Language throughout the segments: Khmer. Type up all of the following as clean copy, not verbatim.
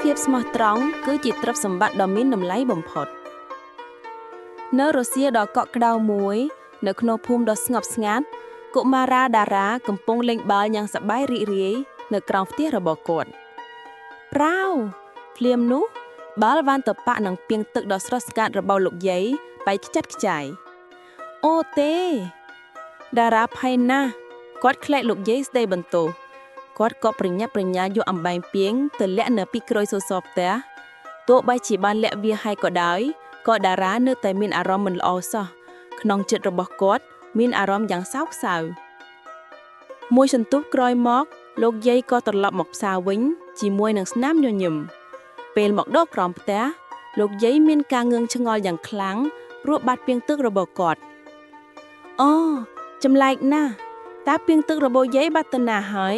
ភាពស្មោះត្រង់គឺជាទ្រព្យសម្បត្តិដ៏មានតម្លៃបំផុតនៅរុស្ស៊ីដ៏កក់ក្ដៅមួយ នៅក្នុងភូមិដ៏ស្ងប់ស្ងាត់កុមារាតារាកំពុងលេងបាល់យ៉ាងសប្បាយរីករាយនៅក្រោមផ្ទះរបស់គាត់ប្រាវភ្លាមនោះបាល់បានទៅប៉ាក់នឹងពាងទឹកដ៏ស្រស់ស្អាតរបស់លោកយាយបែកខ្ចាត់ខ្ចាយអូទេតារាភ័យណាស់គាត់ខ្លែកលោកយាយស្ដីបន្ទោស គាត់ក៏ប្រញាប់ប្រញាល់យកអំបែងពាងទៅលាក់នៅពីក្រោយសសរផ្ទះទោះបីជាបានលាក់វាហើយក៏ដោយក៏តារានៅតែមានអារម្មណ៍មិនល្អសោះក្នុងចិត្តរបស់គាត់មានអារម្មណ៍យ៉ាងសោកសៅមួយសន្ទុះក្រោយមក លោកយាយក៏ត្រឡប់មកផ្សារវិញ ជាមួយនឹងស្នាមញញឹមពេលមកដល់ក្រោមផ្ទះលោកយាយមានការងឿងឆ្ងល់យ៉ាងខ្លាំងព្រោះបាត់ពាងទឹករបស់គាត់អូចម្លែកណាស់តើពាងទឹករបស់យាយបាត់ទៅណាហើយ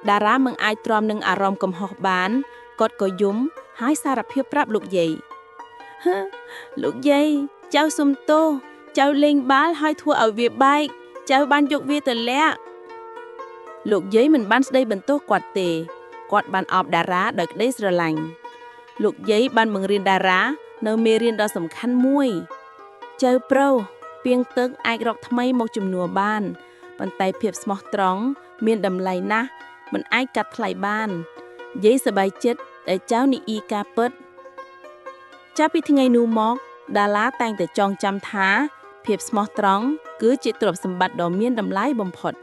តារាមិនអាចទ្រាំនឹងអារម្មណ៍កំហុសបានគាត់ក៏យំហើយសារភាពប្រាប់លោកយាយហឺលោកយាយចៅសុំទោសចៅលេងបាល់ហើយធ្វើឲ្យវាបែកចៅបានយកវាទៅលាក់លោកយាយមិនបានស្ដីបន្ទោសគាត់ទេគាត់បានអបតារាដោយក្តីស្រឡាញ់លោកយាយបានបង្រៀនតារានៅមេរៀនដ៏សំខាន់មួយចៅប្រុសពាងទឹកអាចរកថ្មីមកជំនួសបានប៉ុន្តែភាពស្មោះត្រង់មានតម្លៃណាស់ មិនអាចកាត់ថ្លៃបានយាយសប្បាយចិត្តដែលចៅនិយាយការពិតចាប់ពីថ្ងៃនោះមកដាឡាតែងតែចងចាំថា ភាពស្មោះត្រង់គឺជាទ្រព្យសម្បត្តិដ៏មានតម្លៃបំផុត។